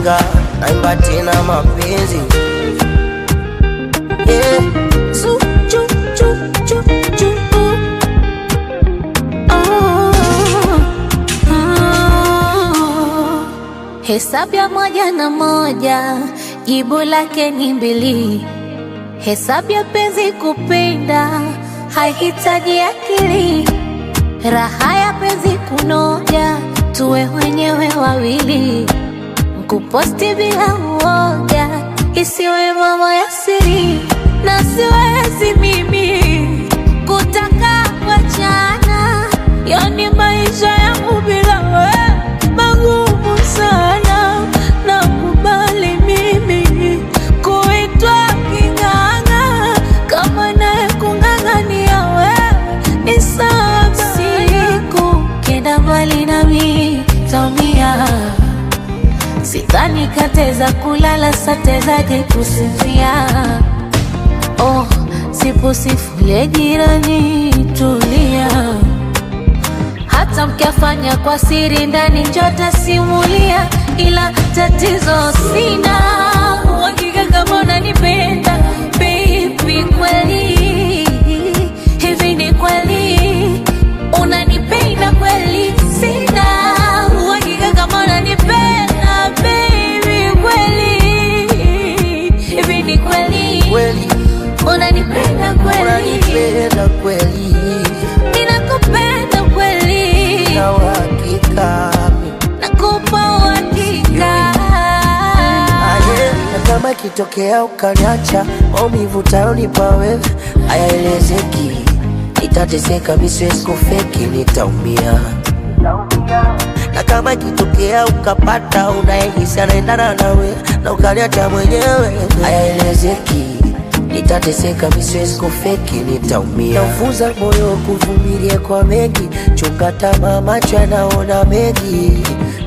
Chinga naimba tena mapenzi yeah. Zu, chu, chu, chu, chu, uh. Oh, oh. Hesabu ya moja na moja, jibu lake ni mbili. Hesabu ya penzi kupenda haihitaji akili. Raha ya penzi kunoja, tuwe wenyewe wawili. Kuposti bila uoga, isiwe mambo ya siri, na siwezi mimi kutaka kuachana, yani maisha yangu bila wewe magumu sana. Nakubali mimi kuitwa king'ang'a, kama naye kung'ang'ania wewe ni sawa. Siku kenda mbali nami taumia. Sidhani kateza kulala satezaje kusinzia. Oh, sipusifule jirani, tulia. Hata mkiafanya kwa siri ndani njota simulia, ila tatizo sina uhakika kama unanipenda baby, kweli hivi ni kweli unanipenda kweli? Sina uhakika kama unanipenda baby, kweli hivi ni kweli Kweli unanipenda kweli? unanipenda kweli, Ninakupenda kweli, na uhakika nakupa uhakika. Aye, na kama ikitokea ukaniacha, maumivu utayonipa wewe hayaelezeki. Nitateseka, mi siwezi kufeki, nitaumia. Na kama ikitokea ukapata unayehisi anaendana nawe na ukaniacha mwenyewe, hayaelezeki. Nitateseka, mi siwezi kufeki, nitaumia. Naufunza moyo kuvumilia kwa mengi, chunga tamaa, macho yanaona mengi.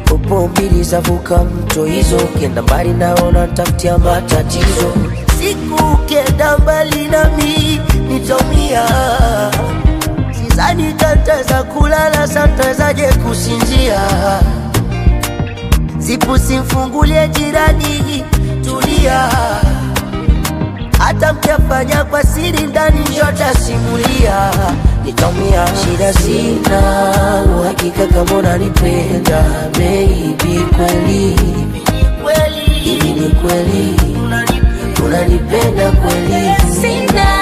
Popo mbili zavuka mto hizo, ukienda mbali naona nitafutia matatizo. Siku ukienda mbali nami nitaumia. Sidhani tataweza kulala, satawezaje kusinzia? Zipu simfungulie jirani, tulia. Hata mkiafanya kwa siri ndani, njota simulia, nitaumia. Shida sina uhakika kama unanipenda baby, kweli hivi ni kweli unanipenda kweli? Sina